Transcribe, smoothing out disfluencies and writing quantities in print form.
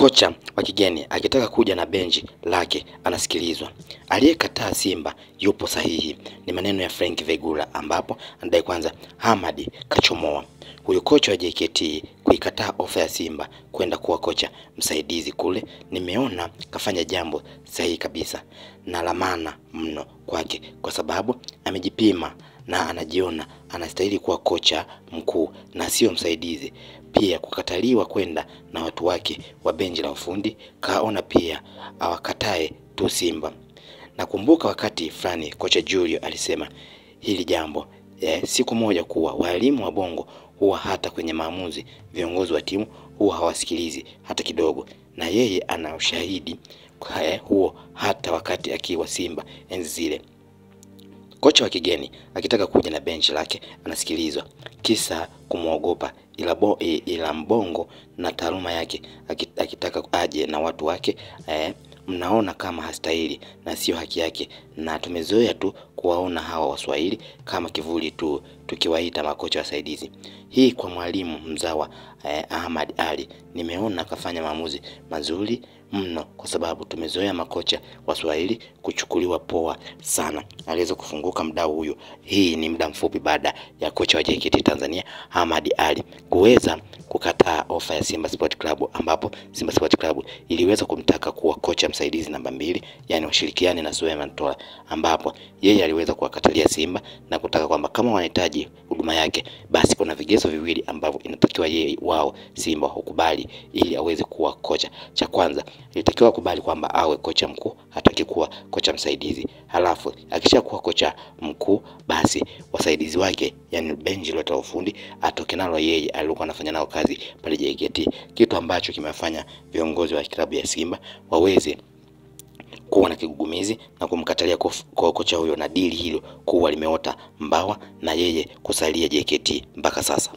Kocha wa kigeni akitaka kuja na benchi lake anasikilizwa. Aliyekataa Simba yupo sahihi. Ni maneno ya Frank Vegula, ambapo anadai kwanza Hamad kachomoa. Huyu kocha wa JKT kuikataa ofa ya Simba kwenda kuwa kocha msaidizi kule, nimeona kafanya jambo sahihi kabisa na la maana mno kwake, kwa sababu amejipima na anajiona anastahili kuwa kocha mkuu na sio msaidizi. Pia kukataliwa kwenda na watu wake wa benchi la ufundi, kaona pia awakatae tu Simba. Nakumbuka wakati fulani kocha Julio alisema hili jambo siku moja kuwa walimu wa Bongo huwa hata kwenye maamuzi viongozi wa timu huwa hawasikilizi hata kidogo, na yeye ana ushahidi huo hata wakati akiwa Simba enzi zile. Kocha wa kigeni akitaka kuja na benchi lake anasikilizwa, kisa kumuogopa, ila Mbongo na taaluma yake akitaka aje na watu wake mnaona kama hastahili na sio haki yake, na tumezoea tu kuwaona hawa Waswahili kama kivuli tu tukiwaita makocha wasaidizi. Hii kwa mwalimu mzawa Ahmad Ali nimeona kafanya maamuzi mazuri mno, kwa sababu tumezoea makocha Waswahili kuchukuliwa poa sana. Aliweza kufunguka mdau huyu. Hii ni muda mfupi baada ya kocha wa JKT Tanzania Ahmad Ali kuweza kukataa ofa ya Simba Sport Club, ambapo Simba Sport Club iliweza kumtaka kuwa kocha msaidizi namba 2, yani washirikiane na Suleiman Tola, ambapo yeye aliweza kuwakatalia Simba na kutaka kwamba kama wanahitaji huduma yake basi kuna vigezo viwili ambavyo inatakiwa yeye wao Simba hukubali ili aweze kuwa kocha. Cha kwanza, ilitakiwa kubali kwamba awe kocha mkuu, hataki kuwa kocha msaidizi. Halafu akishakuwa kocha mkuu basi wasaidizi wake, yani benchi lote la ufundi atoke nalo yeye alikuwa anafanya nao kazi pale JKT, kitu ambacho kimefanya viongozi wa klabu ya Simba waweze kuwa na kigugumizi na kumkatalia kocha huyo, na dili hilo kuwa limeota mbawa na yeye kusalia JKT mpaka sasa.